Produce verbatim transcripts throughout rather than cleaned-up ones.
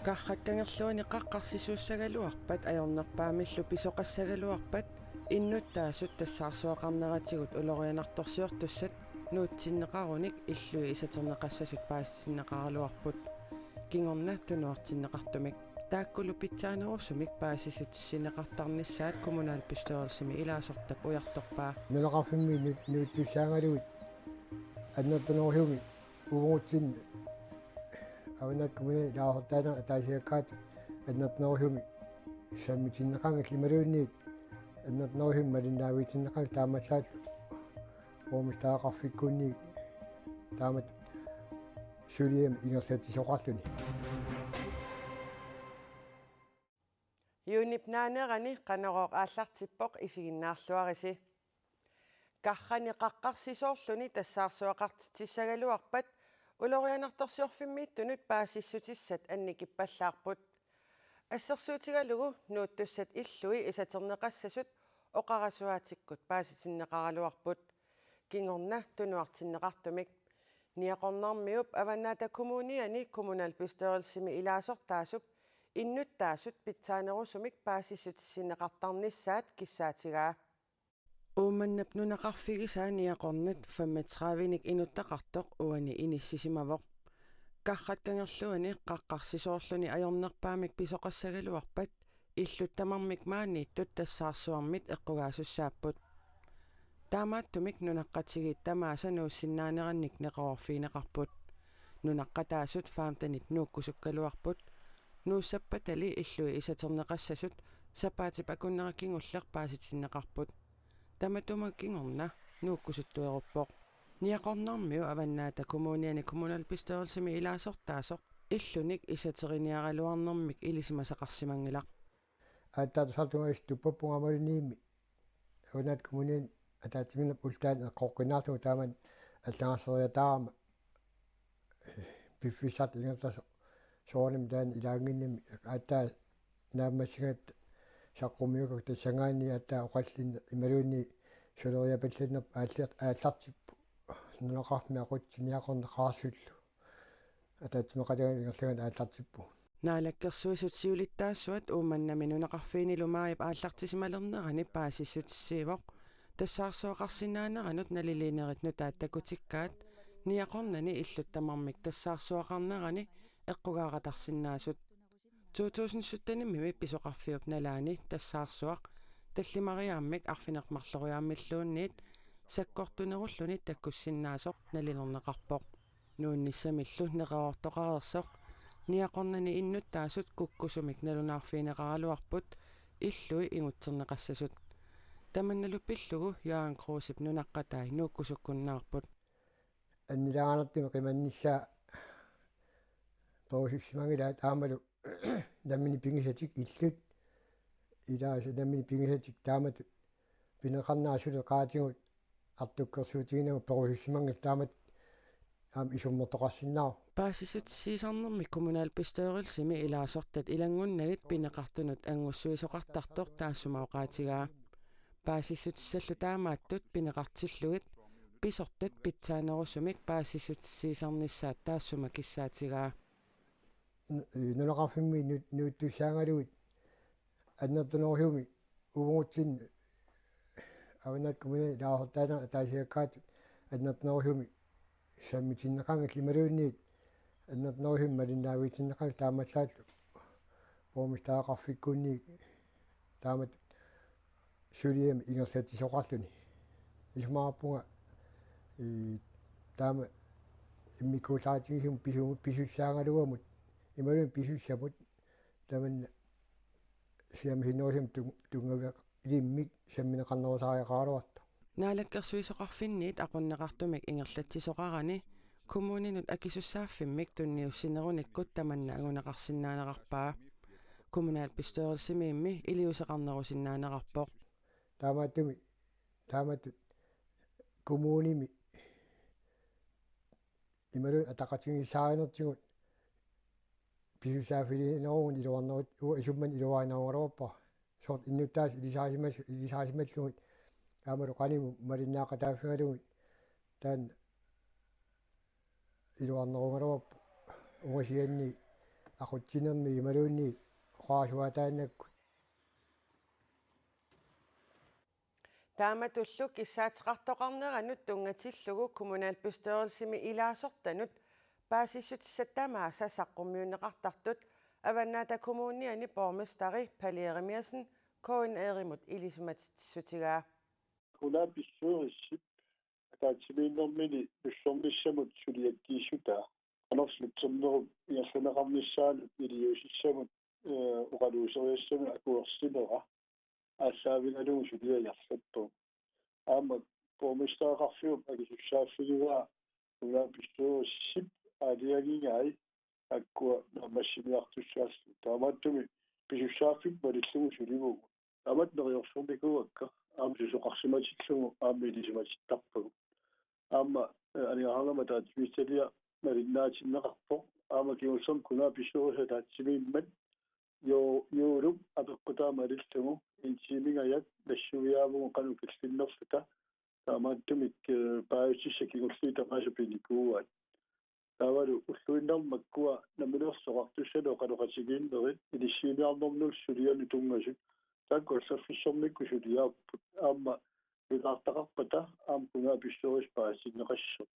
Karrat Kangerluani qaqqarsisuussagaluarpat ajornerpaamillu pisoqassagaluarpat innuttaasut tassaarsuaqarneratigut ulorianartorsiortussat nuutsinneqarunik illui isaterneqassasut paasitinneqaraluarput kingorna tunuartinneqartumik. Taakkulu pitsaanerusumik paasissutissinneqartarnissaat kommunalbestyrelsimi ilaasortap ujartorpaa. Nunaqarfimmi nuut-, nuuttussaagaluit annertunerusumik uagutsinnut Avannaata Kommunia ilaasortaaneq ataasiakkaat annertunerusumik sammitinneqanngillat imaluunniit annertunerusumik malinnaaviitinneqanngillat taamaallaat borgmesteraqarfikkunniit taamatut suliami ingerlatsisoqarluni. Juunip naanerani Qanorooq aallartippoq, isiginnaarluarisi. Karrani qaqqarsisoorluni tassaarsuaqartitsissagaluarpat ulorianartorsiorfimmiittunut paasissutissat annikippallaarput. Assersuutigalugu nuuttussat illui isaterneqassasut oqarasuaatikkut paasitinneqaraluarput kingorna tunuartinneqartumik. Niaqornarmiup Avannaata Kommuniani kommunalbestyrelsimi ilaasortaasup innuttaasut pitsaanerusumik paasissutissinneqartarnissaat kissaatigaa. Uummannap nunaqarfigisaa Niaqornat femogtredivenik inuttaqartoq uani inissisimavoq. Karrat Kangerluani qaqqarsisoorluni ajornerpaamik pisoqassagaluarpat illut tamarmik maaniittut tassaarsuarmit eqqugaasussaapput. Taamaattumik nunaqqatigiit tamaasa nuussinnaanerannik neqeroorfigineqarput. Nunaqqataasut femtenit nuukkusukkaluarput. Nuussappatali illui isaterneqassasut sapaatip akunnera kingulleq paasitinneqarput. Tamatuma kingorna nuukkusuttueruppoq. Niaqornarmiu Avannaata Kommuniani kommunalbestyrelsimi ilaasortaasoq illunik isateriniaraluarnermik ilisimasaqarsimanngilaq. Aatsaatusartungaasiit tuppappunga aamma ilinniimmi Avannaata Kommuniani ataatsimiinnerput ullut taanna eqqoqqinnaarlugu taamani allagarseriataarama piffissaq ingerlasoq soorunami taanna ilaanginnami aatsaat naammassigatta saqqummiukkakkit tassanngaanniit aatsaat oqallinneq imaluunniit suleriapallanneq aalli-, aallartippoq. Nunaqarfimmi aqutsisut Niaqornat Qaarsullu ataatsimaqatigalugu ingerlaannaq aallartippoq. Naalakkersuisut siulittaasuat Uummannami nunaqarfiinilu maajip aallartisimalernerani paasissutissiivoq. Tassaarsuaqarsinnaaneranut naliliinerit nutaat takutikkaat Niaqornani illut tamarmik tassaarsuaqarnerani eqqugaaqatarsinnaasut. To tusind syttenimi pisoqarfiup nalaani tassaarsuaq tallimariaammik arfineq-marloriaammilluunniit sakkortunerulluni takkussinnaasoq nalilerneqarpoq. Nuunnissamillu neqeroortoqareersoq Niaqornani innuttaasut kukkusumik nalunaarfigineqaraluarput illui ingutserneqassasut. Tamannalu pillugu Jørgen Krusep nunaqqatai nuukkusukkunnaarput. Annilaangaartumik qimannissaa perusussimanngilaa aammalu nammineq pigisatik illut. Ilaasa nammineq pigisatik taamatut pineqarnera suli qaatigut artukkersuutiginagit perusussimanngillat taamatut aamma isummertoqarsinnaavoq. Paasissutissiisarnermi kommunalbestyrelsimi ilaasortat ilanngunnagit pineqartunut anngussuisoqartartoq taassuma oqaatigaa. Paasissutissallu taamaattut pineqartillugit pisortat pitsaanerusumik paasissutissiisarnissaat taassuma kissaatigaa. Nu-, nunaqarfimmi nu-, nuuttussaagaluit annertunerusumik uagutsinnut Avannaata Kommunia ilaasortaaneq ataasiakkaat annertunerusumik sammitinneqanngillat imaluunniit annertunerusumik malinnaaviitinneqanngillat taamaallaat borgmesteraqarfikkunniit taamatut suliami ingerlatsisoqarluni. Isumaqarpunga, ii, taama immikkuullaatigisumik pisu-, pisussaagaluamut imaluunniit pisussamut tamanna siamisinerusumik tu-, tunngaviga ilimmik sammineqarnerusariaqaraluartoq. Naalakkersuisoqarfinniit aqunneqartumik ingerlatsisoqarani kommuninut akisussaaffimmik tunniussinerunikkut tamanna anguneqarsinnaanerarpaa. Kommunalbestyrelsimiimmi iliuuseqarnerusinnaanerarpoq. Taamaattumik, taamatut kommunimi imaluunniit ataqatigiissaarinertigut pisussaaffiliinerugut iluarnerit, uanga isummat iluarinerugaluarpara. Soorlu innuttaasut ilisarisimas-, ilisarisimallugit aammalu qanimut malinnaaqataaffigalugit taanna iluarnerugaluarpoq ungasianni aqutsinermi imaluunniit oqarasuaataannakkut. Taamatullu kissaateqartoqarneranut tunngatillugu kommunalbestyrelsimi ilaasortanut paasissutissat tamaasa saqqummiunneqartartut Avannaata Kommuniani borgmesteri Palle Jerimiassen K N R-imut ilisimatitsissutigaa. Kommunalbestyrelsip ataatsimiinnermini nussornissamut suliakkiissutaa qanorluutsernerup ingerlanneqarnissaanut iliuusissamut, eh, oqaluuseriassamut akuersinera aallaavigalugu suliaq ingerlappagu. Aamma borgmestereqarfiup akisussaaffigigaa kommunalbestyrelsip aalajangigai taakkua naammassiniartussaallutik. Taamaattumik pisussaaffik malillugu sulivugut. Taamatut neriorsornikuuakka, aamma susoqarsimatillugu aamma ilisimatittarpagut. Aamma, eh, aningaasarnermut ataatsimiititaliaq malinnaatinneqarpoq. Aamma kingullermik kommunalbestyrelsip ataatsimiimmat Jo-, Joulup apeqqutaa malillugu en timingajak nassuiaavugut qanoq killinnerluta. Taamaattumik, eh, paasissutissat kingulliit tamaasa pinikuuaat. Taavalu ulluinnarni makkua Namminersorlutik Oqaloqatigiinnerit inissiiniarnermullu sulianut tunngasut taakku allaffissornikkut suliaapput, aamma ilaartaqarpata aamma kommunalbestyrelsip paasitinneqassasoq.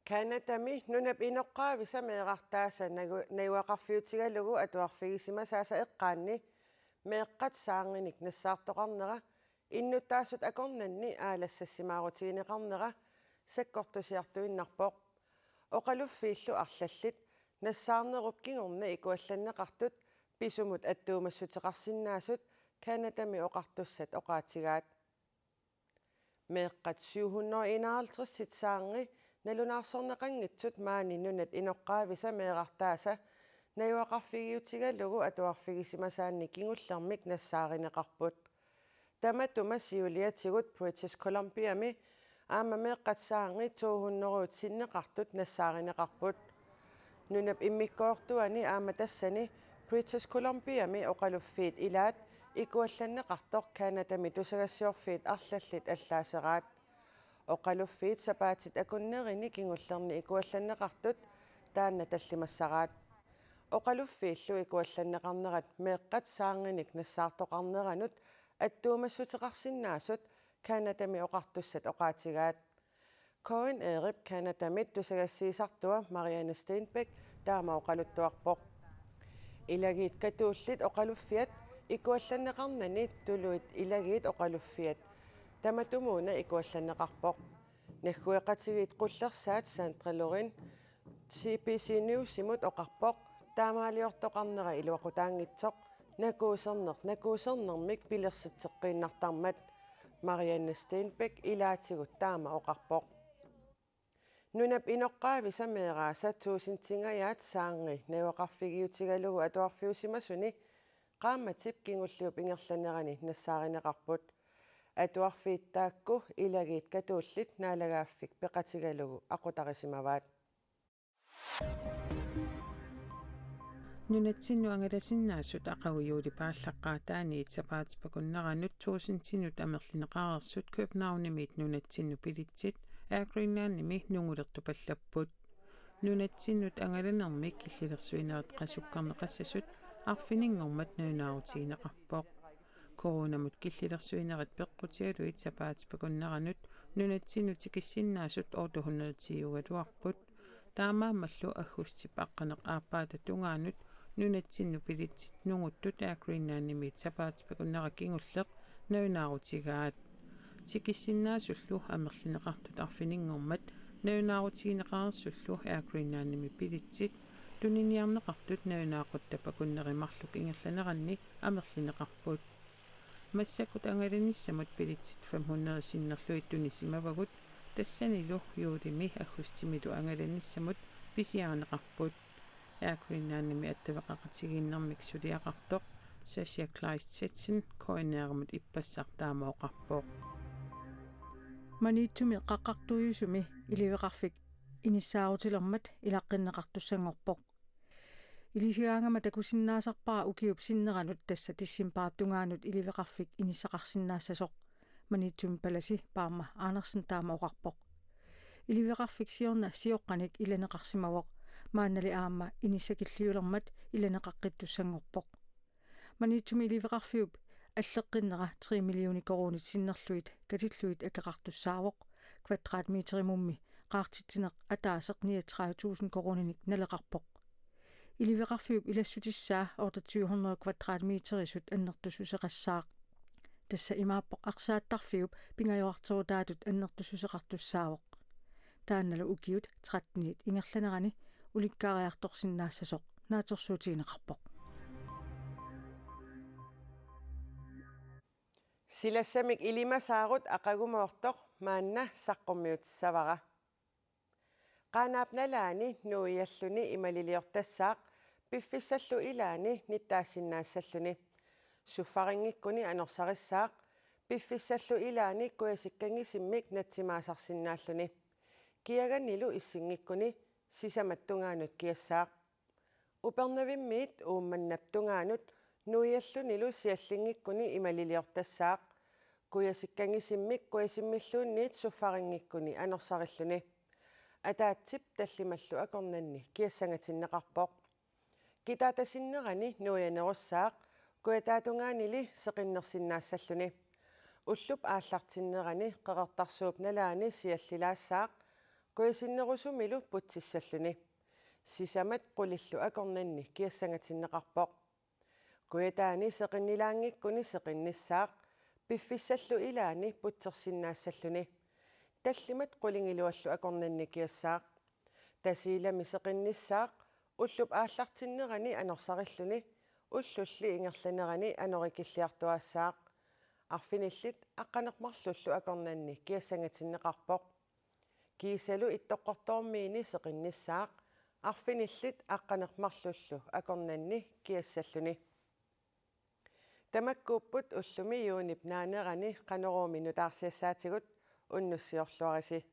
Canadami nunap inoqqaavisa meerartaasa naju-, najugaqarfiutigalugu atuarfigisimasaasa eqqaanni meeqqat saarnginik nassaartoqarnera innuttaasut akornanni aalassassimaarutigineqarnera sakkortusiartuinnarpoq. Oqaluffiillu arlallit nassaarnerup kingorna ikuallanneqartut pisumut attuumassuteqarsinnaasut Canadami oqartussat oqaatigaat. Meeqqat syv hundrede enoghalvtreds saarngi nalunaarsorneqanngitsut maani nunat inoqqaavisa meerartaasa najugaqarfigiutigalugu atuarfigisimasaanni kingullermik nassaarineqarput. Tamatuma siuliatigut British Columbiami aamma meeqqat saarngi to hundrede sinneqartut nassaarineqarput. Nunap immikkoortuani aamma tassani British Columbiami oqaluffiit ilaat ikuallanneqartoq Canadami tusagassiorfiit arlallit allaaseraat. Oqaluffiit sapaatit akunnerini kingullerni ikuallanneqartut taanna tallimassaraat. Oqaluffiillu ikuallanneqarnerat meeqqat saarnginik nassaartoqarneranut attuumassuteqarsinnaasut Canadami oqartussat oqaatigaat. K N R-ip Canadamit tusagassiisartua Marianne Stenbæk taama oqaluttuarpoq. Ilagiit katuullit oqaluffiat ikuallanneqarnani tuluit ilagiit oqaluffiat tamatumuuna ikuallanneqarpoq. Naggueqatigiit qullersaat Sandra Loren C B C Newsimut oqarpoq taamaaliortoqarnera iluaqutaanngitsoq nakuuserneq nakuusernermik pilersitseqqiinnartarmat. Marianne Stenbæk ilaatigut taama oqarpoq. Nunap inoqqaavisa meeraasa tuusintingajaat saarngi najugaqarfigiutigalugu atuarfiusimasuni qaammatip kingulliup ingerlanerani nassaarineqarput. Atuarfiit taakku ilagiit katuullit Naalagaaffik peqatigalugu aqutarisimavaat. Nunatsinnut angalasinnaasut aqagu juulip aallaqqaataaniit sapaatip akunneranut tuusintinut amerlineqareersut Københavnimiit nunatsinnut bilitsit Air Greenlandimi nungulertupallapput. Nunatsinnut angalanermik killilersuinerit qasukkarneqassasut arfininngormat nalunaarutigineqarpoq. Coronamut killilersuinerit peqqutigalugit sapaatip akunneranut nunatsinnut tikissinnaasut otte hundrede ti-ugaluarput. Taamaammallu aggustip aqqaneq aappaata tungaanut nunatsinnut bilitsit nunguttut Air Greenlandimiit sapaatip akunnera kingulleq nalunaarutigaat. Tikissinnaasullu amerlineqartut arfininngormat nalunaarutigineqareersullu Air Greenlandimi bilitsit tuniniarneqartut nalunaaquttap akunneri marluk ingerlaneranni amerlineqarput. Massakkut angalanissamut bilitsit fem hundrede sinnerlugit tunisimavagut, tassanilu juulimi aggustimilu angalanissamut pisiarineqarput. Air Greenlandimi attaveqaqatigiinnermik suliaqartoq Sascha Kleist Zetzen K N R-imut ippassaq taama oqarpoq. Maniitsumi qaqqartuujusumi iliveqarfik inissaarutilermat ilaqqinneqartussanngorpoq. Ilisigaangama takusinnaasarpara ukiup sinneranut, tassa decembarip tungaanut, iliveqarfik inissaqarsinnaassasoq. Maniitsumi palasi Paarma Andersen taama oqarpoq. Iliveqarfik siorna sioqqanik ilaneqarsimavoq. Maannali aamma inissakilliulermat ilaneqaqqittussanngorpoq. Maniitsumi iliveqarfiup alleqqinnera tre millioner koruunit sinnerlugit katillugit akeqartussaavoq, kvadratmeterimummi qaartitsineq ataaseq niogtredive tusind koruuninik naleqarpoq. Iliveqarfiup ilassutissaa otteogtyve hundrede kvadratmeterisut annertussuseqassaaq. Tassa imaappoq arsaattarfiup pingajorarterutaatut annertussuseqartussaavoq. Taannalu ukiut trettenit ingerlanerani ulikkaariartorsinnaassasoq naatsorsuutigineqarpoq. Silassamik ilimasaarut aqagumoortoq maanna saqqummiutissavara. Qaanaap nalaani nuialluni imaliliortassaaq piffissallu ilaani nittaasinnaassalluni. Suffaringikkuni anorsarissaaq piffissallu ilaani kujasikkanngisimik natsimaasarsinnaalluni. Kiaganilu issinngikkuni sisamat tungaanut kiassaaq. Upernavimmiit Uummannap tungaanut nuiallunilu siallinngikkuni imaliliortassaaq. Kujasikkanngisimik kujasimmilluunniit suffaringikkuni anorsarilluni. Ataatsip tallimallu akornanni kiassangatinneqarpoq. Kitaatasinnerani nuianerussaaq, kujataatungaanili seqinnersinnaassalluni. Ullup aallartinnerani qeqertarsuup nalaani siallilaassaaq, kujasinnerusumilu putsissalluni. Sisamat qulillu akornanni kiassangatinneqarpoq. Kujataani seqinnilaanngikkuni seqinnissaaq, piffissallu ilaani putsersinnaassalluni. Tallimat qulingiluallu akornanni kiassaaq. Tasiilami seqinnissaaq, ullup aallartinnerani anorsarilluni, ullulli ingerlanerani anorikilliartuaassaaq. Arfinillit aqqaneq-marlullu akornanni kiassangatinneqarpoq. Kiisalu Ittoqqortoormiini seqinnissaaq, arfinillit aqqaneq-marlullu akornanni kiassalluni. Tamakkuupput ullumi juunip naanerani Qanoruumi nutaarsiassaatigut, unnussiorluarisi.